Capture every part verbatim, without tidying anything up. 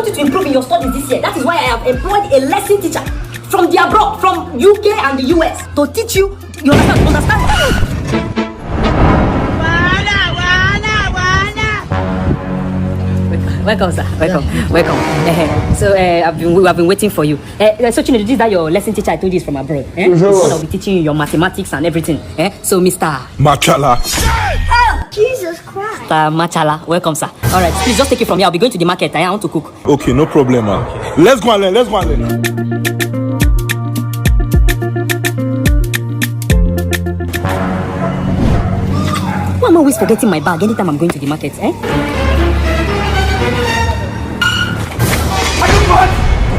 Wanted to improve in your studies this year. That is why I have employed a lesson teacher from the abroad, from U K and the U S, to teach you. You understand? Understand? Welcome, sir. Welcome. Welcome. Eh, eh. So, uh, I've been, we have been waiting for you. Uh, so, Chinedu, this is that your lesson teacher I told you is from abroad. Eh? It's one that will be teaching you your mathematics and everything. Eh? So, Mister Machala. Oh, Jesus Christ. Mister Machala, welcome, sir. All right, please just take it from here. I'll be going to the market. Eh? I want to cook. Okay, no problem, man. Let's go and learn. Let's go and learn. Why am I always forgetting my bag anytime I'm going to the market? Eh? Are you mad?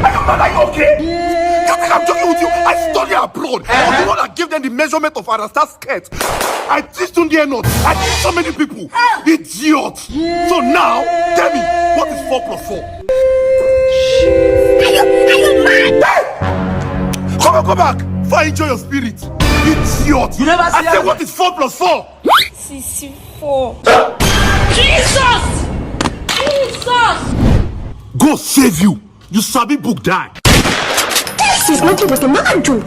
Are you mad? Are you okay? You think I'm joking with you? I study abroad. I was the one that gave them the measurement of Anastasia skirt. I teach Tunde Enot. I teach so many people. Idiot. So now, tell me, what is four plus four? Are you, are you mad? Hey! Come on, come back. Before I enjoy your spirit. Idiot. You never I say what is four plus four? Sixty-four. Jesus! Jesus! Go save you. You sabi book die. This is not even a man joke.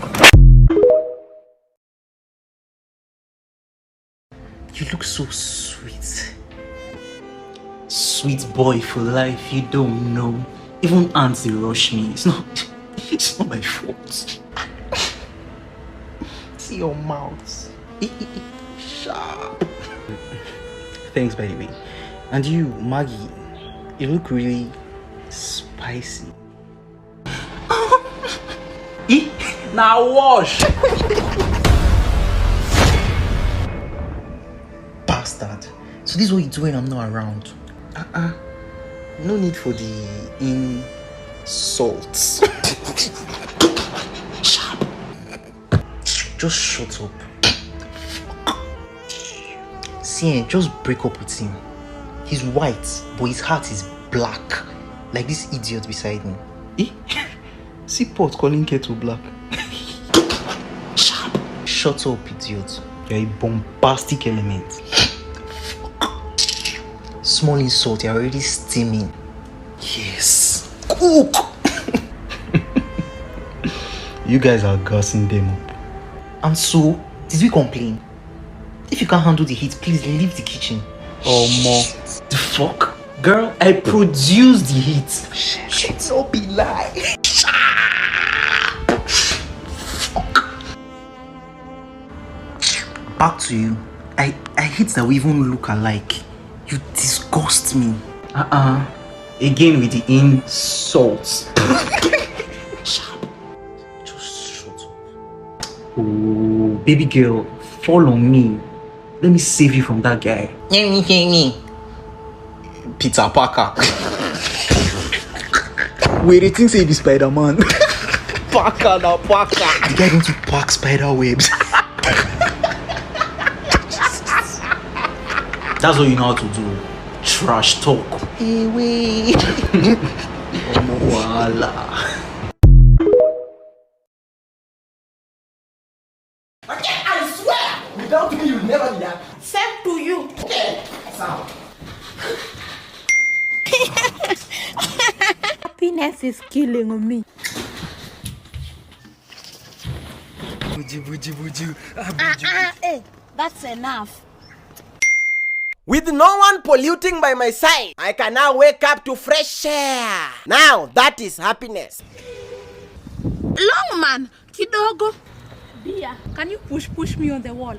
You look so sweet. Sweet boy for life, you don't know. Even ants they rush me. It's not it's not my fault. See your mouth. Sharp. Thanks, by the way. And you, Maggie, you look really spicy. Eh? Now wash. Bastard. So this is what you do when I'm not around. Uh-uh. No need for the insults. Sharp. Just shut up. See, eh, just break up with him. He's white, but his heart is black, like this idiot beside me. Eh? See pot calling kettle black. Sharp. Shut up, idiot. You're a bombastic element. Small insult, you're already steaming. Yes. Cook. You guys are gassing them up. And so, did we complain? If you can't handle the heat, please leave the kitchen. Or more. The fuck? Girl, I produce the heat. Shit, no be lie. Fuck. Back to you. I, I hate that we even look alike. You disgust me. Uh-uh. Again with the insults. Sharp. Just shut up. Oh, baby girl, fall on me. Let me save you from that guy. Let me save me. Peter Parker. Wait, they think say he be Spider-Man. Parker na Parker. The guy don too pack spider webs. That's all you know how to do. Trash talk. Away. Omo wahala. Okay, I swear, without me, you'll never be happy. Same to you. Okay, sound. Happiness is killing me. Buju, buju, buju. Ah, buju, ah, buju. Hey, that's enough. With no one polluting by my side, I can now wake up to fresh air. Now that is happiness. Long man, kidogo. Dear, can you push push me on the wall?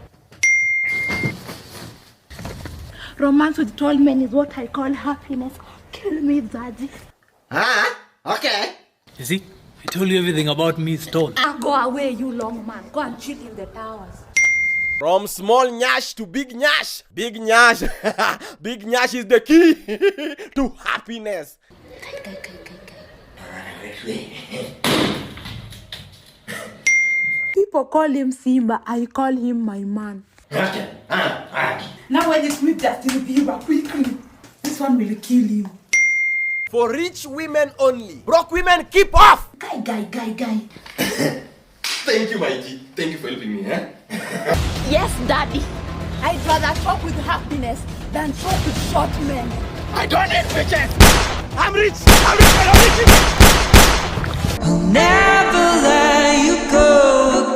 Romance with tall men is what I call happiness. Kill me, daddy. Ah, okay. You see, I told you everything about me is tall. Ah, go away, you long man. Go and chill in the towers. From small nyash to big nyash. Big nyash. Big nyash is the key to happiness. People call him Simba, I call him my man. Now when this meet Justin Bieber quickly, this one will kill you. For rich women only. Broke women, keep off. Guy, guy, guy, guy. Thank you, my G. Thank you for helping me, eh? Yes, daddy. I'd rather talk with happiness than talk with short men. I don't need bitches. I'm rich. I'm rich. I'm rich. I'll never let you go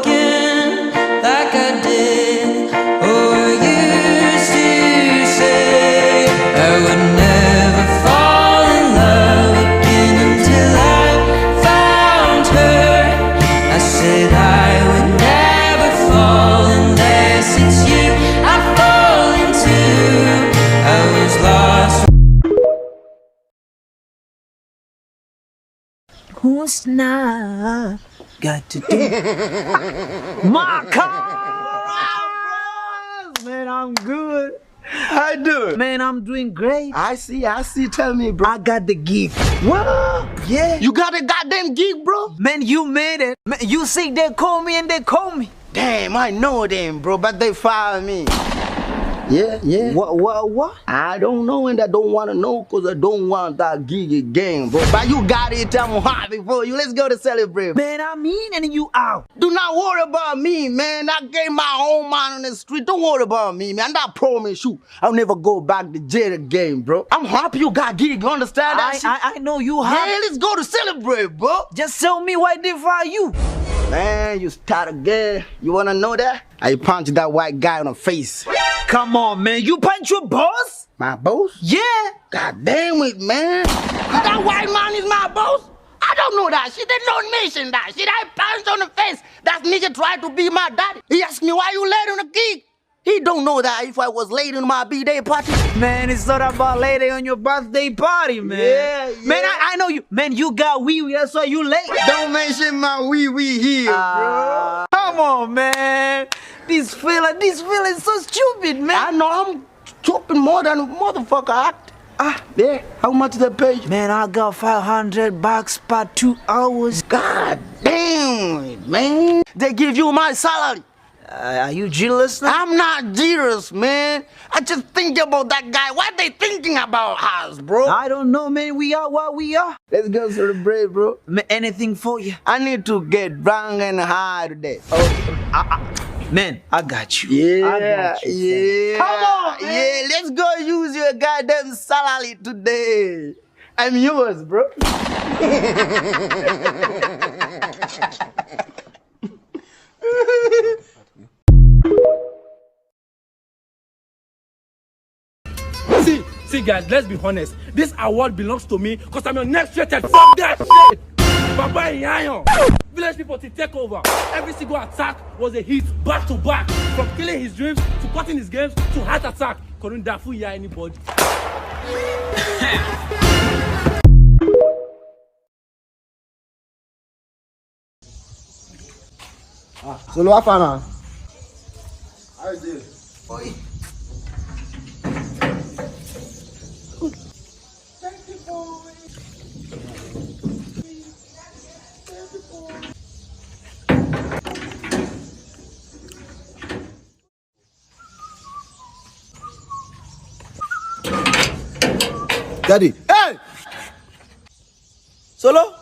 again like I did or used to say. I would never fall in love again until I found her. I said I would never fall unless it's you I fall into. I was lost. Who's not got to do? My car! Man, I'm good. I do. Man, I'm doing great. I see, I see. Tell me, bro. I got the gig. What? Yeah. You got a goddamn gig, bro? Man, you made it. Man, you see, they call me and they call me. Damn, I know them, bro, but they fire me. Yeah, yeah. What, what, what? I don't know and I don't want to know because I don't want that gig again, bro. But you got it, I'm happy for you. Let's go to celebrate. Man, I'm in and you out. Do not worry about me, man. I gave my own man on the street. Don't worry about me, man. I promise you, I'll never go back to jail again, bro. I'm happy you got gig, you understand that I, shit? I, I know you have. Yeah, let's go to celebrate, bro. Just tell me why they fire you. Man, you start again. You want to know that? I punched that white guy on the face. Come on, man. You punch your boss? My boss? Yeah. God damn it, man. That white man is my boss? I don't know that shit. They don't mention that shit. I punch on the face. That nigga tried to be my daddy. He asked me why you late on the gig. He don't know that if I was late in my B-day party. Man, it's not about late on your birthday party, man. Yeah, yeah. Man, I, I know you. Man, you got wee wee. That's why you late. Don't mention my wee wee here, bro. Come on, man. This fella, this fella is so stupid, man. I know I'm stupid more than a motherfucker act. Ah, yeah. How much they pay you? Man, I got five hundred bucks per two hours. God damn it, man. They give you my salary. Uh, are you jealous? I'm not jealous, man. I just think about that guy. What they thinking about us, bro? I don't know, man. We are what we are. Let's go celebrate, bro. Ma- anything for you. I need to get drunk and high today. Oh, I, I, man, I got you. Yeah, I got you, fam. yeah. Come on, man. Yeah, let's go use your goddamn salary today. I'm yours, bro. See, see, guys, let's be honest. This award belongs to me because I'm your next rated. Fuck that shit. Baba Iyan. Village people to take over. Every single attack was a hit, back to back. From killing his dreams to cutting his games to heart attack. Couldn't that fool anybody? Solo, how far now? Daddy. Hey! Solo?